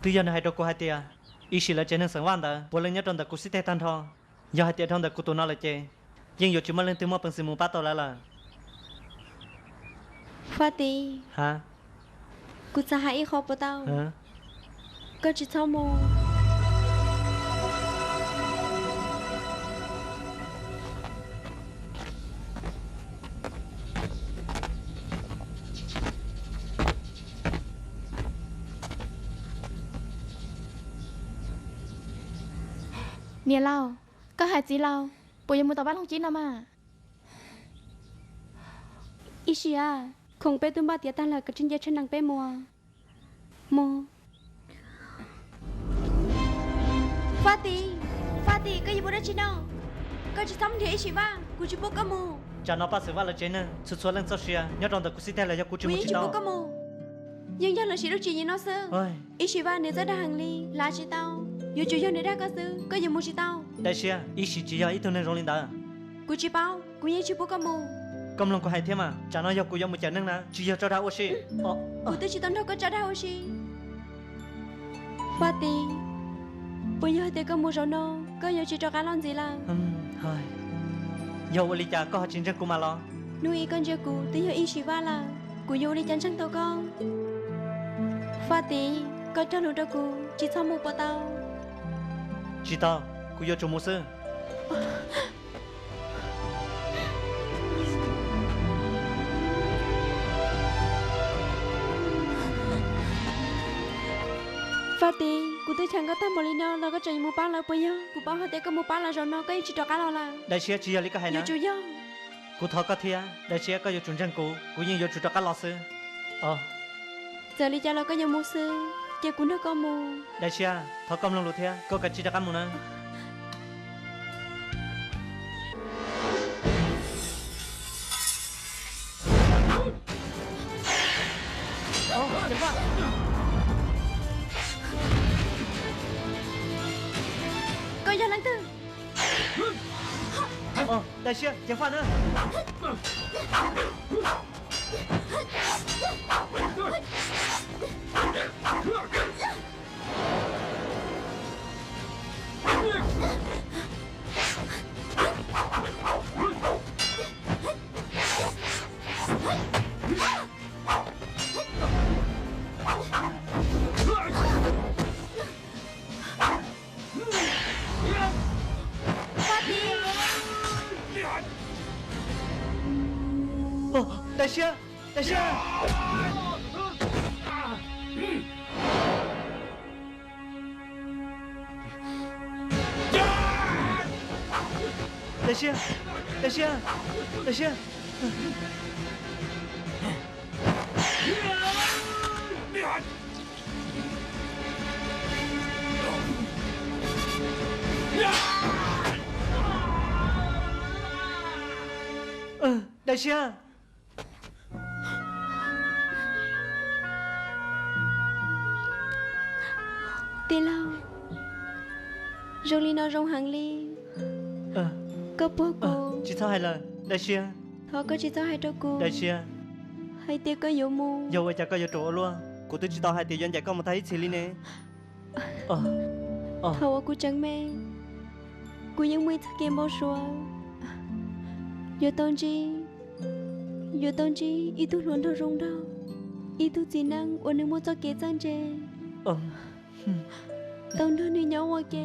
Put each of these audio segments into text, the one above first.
Twb yog nws hais rau kuv hais tias ib sim lawv tsev neeg xeem Vaj ntawd puav leej nyob rau ntawm kuv xib teg tag nrho. Yog hais tias dhau ntawm kuv tus no lawm ces yeej yuav tsis muaj leej twg muaj peev xwm mus pab tau lawv lawm. Faj Tis, ha, kuv xav hais ib qho puas tau? Koj tsis txhob mus. Niam laus, koj hais txiv laus puas yuav mus tom Vaj Loog Cib no mas? Ib sim a, khoom peb twb npaj tiav tag lawm, koj tsis nce tsheb nees peb mus. Mus. Faj Tis, Faj Tis, koj yuav mus dab tsi no? Koj tsis txhob mus nrhiav Ib Sim Vaj, kuv tsis pub koj mus. Tsam no Paj Xwm Vaj lawv tsev neeg txhua txhua leej txoj sia nyob rau ntawm kuv xib teg lawm, yog kuv tsis mus tsis tau. Koj yeej yuav mus, yeej yog lawv siv lub tswv yim no xwb. Ib Sim Vaj nws txawj dag heev li, lav tsis tau. Yuav tsum yog nws dag koj xwb, koj yuav mus tsis tau. Daim Siab, Ib Sim tsis yog ib tug neeg zoo li ntawd. Kuv tsis paub, kuv yeej tsis pub koj mus. Koj mloog kuv hais thiab mas, tsam no yog kuv yuav mus cawm neeg na, tsis yog tso dag ua si. Kuv twb tsis tau nrog koj tso dag ua si. Faj Tis, puas yog hais tias koj mus zaum no, koj yuav tsis rov qab los ntxiv lawm? Yog ua li cas koj ho tsis ntseeg kuv mas los? Hnub ib koj ntsia kuv twb yog Ib Sim Vaj lawm, kuv yuav ua li cas ntseeg tau koj? Faj Tis, koj cog lus rau kuv, tsis txhob mus puas tau? Tsis tau, kuv yuav tsum mus xwb. Faj Tis, kuv twb cheem koj tag npaum li no los koj tseem yuav mus pab lawv puas yog? Kuv paub hais tias koj mus pab lawv zaum no koj yeej tsis rov qab los lawm. Daim Siab, tsis yog li koj hais na. Yuav tsum yog. Kuv thov koj thiab, Daim Siab, koj yuav tsum ntseeg kuv, kuv yeej yuav tsum rov qab los xwb. Txawm li cas los koj yuav mus xwb, cia kuv nrog koj mus. Daim Siab, thov koj mloog lus thiab, koj kav tsij rov qab mus na. Koj yog leej twg? Daim Siab, ceev faj na. Faj Tis! Daim Siab! Daim Siab! Daim Siab! Daim Siab! Daim Siab! Daim Siab! Tij laug, zoo li no zoo heev li. Koj puag kuv. Tsis txhob hais lawm, Daim Siab. Thov koj tsis txhob hais rau kuv, Daim Siab, hais tias koj yuav mus. Yog ua cas koj yuav ruam ua luaj? Kuv twb tsis tau hais tias yuav ncaim koj mus tag ib txhis li ne. Thaum uas kuv tseem me, kuv yeej muaj ib txoj kev npau suav yuav tau ntsib, yuav tau ntsib ib tug hluas nraug zoo nraug, ib tug txiv neej uas nws muaj txoj kev txawj ntse, tau nrog nws nyob ua ke,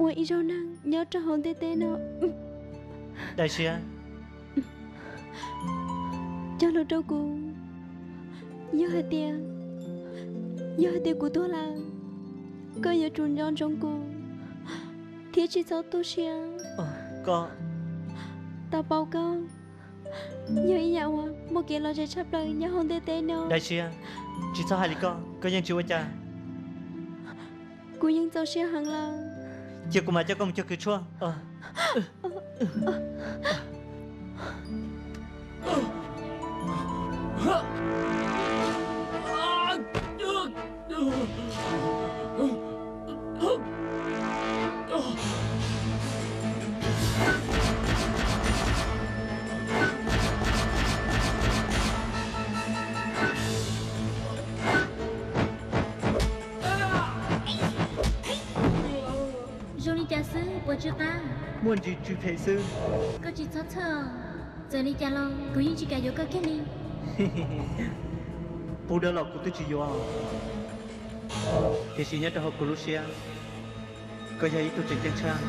ua ib zaug neeg nyob rau hauv ntiaj teb no. Daim Siab, cog lus rau kuv, yog hais tias, yog hais tias kuv tuag lawm, koj yuav tsum nco ntsoov kuv thiab tsis txhob tu siab. Koj, tau paub koj yog ib yam uas muaj kev lom zem tshaj plaws nyob hauv ntiaj teb no. Daim Siab, tsis txhob hais li koj, koj yeej tsis ua cas. Kuv yeej txaus siab heev lawm. Cia kuv mam coj koj mus cog kws tshuaj. Tsw Qab, muaj ntsis tsw phem xwb. Koj tsis txhob txhawj, txawm li cas los kuv yeej tsis kam yuav koj kiag li. Pub dawb los kuv twb tsis yuav, tiam sis nyob rau hauv kuv lub siab, koj yog ib tug tseem ceeb tshaj.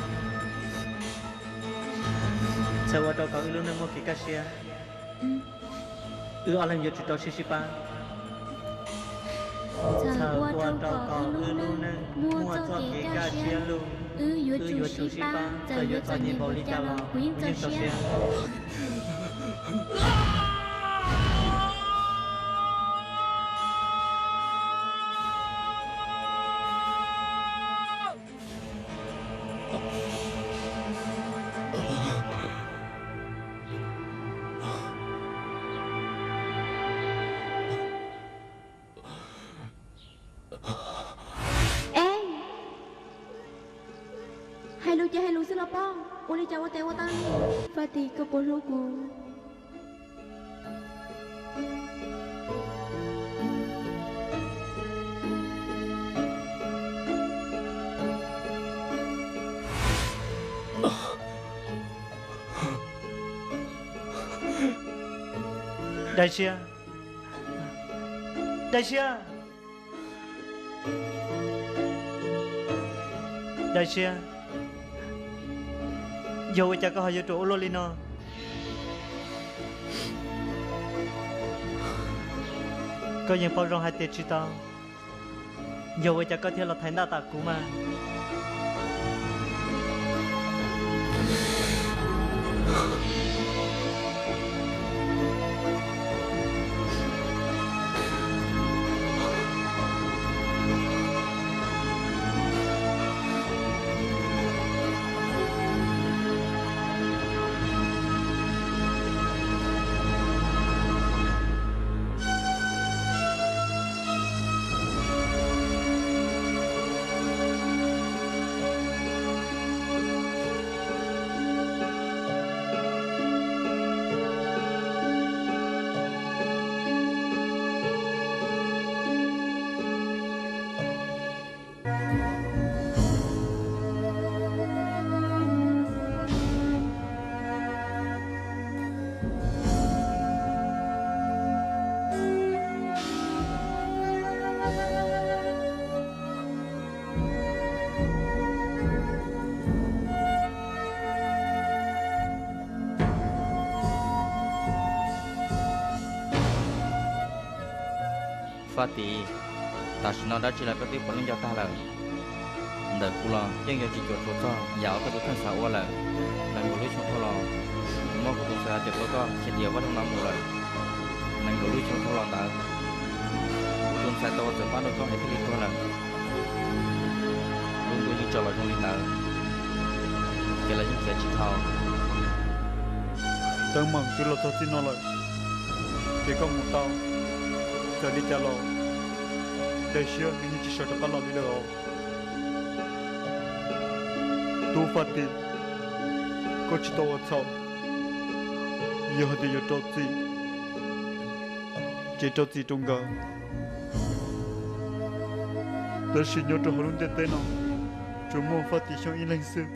Txawm ua rau kom wb lub neej muaj kev kaj siab, wb ob leeg yuav tsum rau siab sib pab. Txawm ua rau kom wb lub neej muaj txoj kev kaj siab los, wb yuav tsum sib pab, txawm yuav txom nyem npaum li cas los kuv yeej txaus siab. Es, hais lus ces hais lus xwb los pog, ua li cas ua tes ua taw li? Faj Tis, koj puas hlub kuv? Daim Siab, Daim Siab, Daim Siab, yog ua cas koj ho yuav ruam ua luaj li no? Koj yeej paub zoo hais tias tsis tau, yog ua cas koj thiaj los thaiv ntaj tam kuv mas? Faj Tis, tam sim no dab tsi los koj twb puav leej nco tag lawm. Ntawm kuv los yeej yuav tsis cuam tshuam txog yam uas koj tus kheej xav ua lawm. Nees nkaum lub xyoo dhau los, kuv muab kuv tus ntxhais hais tias tau koj khiav tim vaj loog no mus lawm. Nees nkaum lub xyoo dhau los ntawd, kuv tus ntxhais tau ua txawm pab rau koj es thiaj li tuag lawm. Lub ntuj yeej tso los zoo li ntawd, ces los yeej khiav tsis dhau. Teeb meem twb los txog txij no lawm, ces koj mus tau. Txawm li cas los Daim Siab nws yeej tsis sawv rov qab los li lawm os. Tub Faj Tis, koj tsis tau ua txhaum. Yog hais tias yuav rau txim, ces rau txim rau nkawd. Tab sis nyob rau hauv lub ntiaj teb no, tsuas muaj Faj Tis Xyooj ib leeg xwb.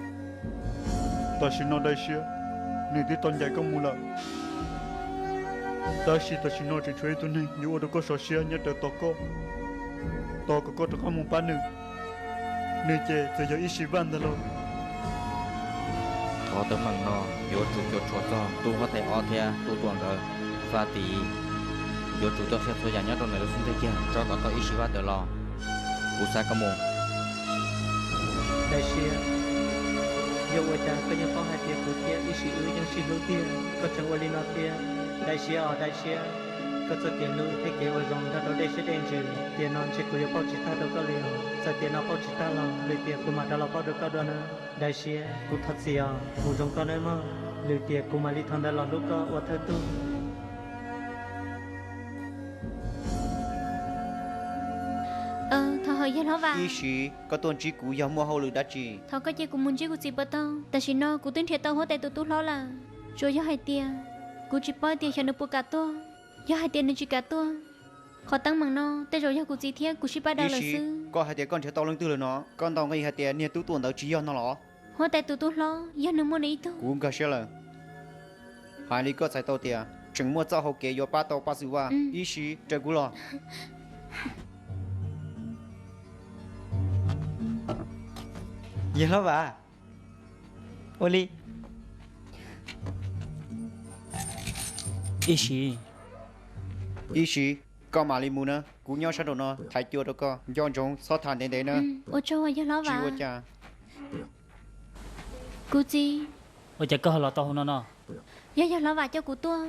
Tam sim no Daim Siab nws twb tau ncaim koj mus lawm, tab sis tam sim no tseem tshuav ib tug neeg yuav ua rau koj sov siab nyob rawv tos koj, tos kom koj rov qab mus pab nws. Nws ces txawm yog Ib Sis Vaj ntag lauj. Qhov teeb meem no yuav tsum cuam tshuam txog tub huab tais ob thiab tub tuam nkawd. Faj Tis, yuav tsum coj txhia txhua yam nyob rau ntawm lub xub ntiag kiag tso kom tau Ib Sis Vaj tawm los. Kuv xa koj mus. Daim Siab, yog ua cas koj yeej paub hais tias kuv thiab Ib Sis wb yeej sib hlub tiag, koj tseem ua li no thiab? Daim Siab os Daim Siab, koj txoj kev hlub thiab kev ua zoo nrog rau dej siab dej ntsws tiam no ntshe kuv yuav pauj tsis tag rau koj li os. Txawm tiam no pauj tsis tag los lwm tiam kuv mam rov los pauj rau koj dua na. Daim Siab, kuv thov txim os, mus zoo koj nawb mog, lwm tiam kuv mam li thaum ntawd los hlub koj ua thawj tug. Thov hawm yawg hlob Vam. Ib Sis, koj tuaj ntsib kuv yog muaj hauj lwm dab tsi? Thov koj cia kuv mus ntsib kuv txiv puas tau? Tam sim no kuv twb nrhiav tau huab tais tus tub hlob lawm, tsuas yog hais tias kuv tsis paub tias xyov nws puas kam tuaj. Yog hais tias nws tsis kam tuaj, qhov teeb meem no tej zaum yog kuv txiv thiab kuv sib pab daws lawm xwb. Koj hais tias koj nrhiav tau leej twg lawm no? Koj ntaus nqi hais tias niag tub tuam ntawd tsis yog no los? Huab tais tus tub hlob yog nws muaj nws ib tug. Kuv nkag siab lawm. Hais li koj txhais tau tias tseem muaj txoj hau kev yuav pab tau Paj Xwm Vaj. Ib sim raws kuv los. Yawg hlob Vam, ua li. Ib sim, ib sim, koj mam li mus na, kuv nyob sab nraum no thaiv cua rau koj. Nco ntsoov txhob tham ntev ntev na. Ua tsaug yawg hlob Vam. Tsis ua cas. Kuv txiv. Ua cas koj ho los tau hauv no no? Yog yawg hlob Vam coj kuv tuaj.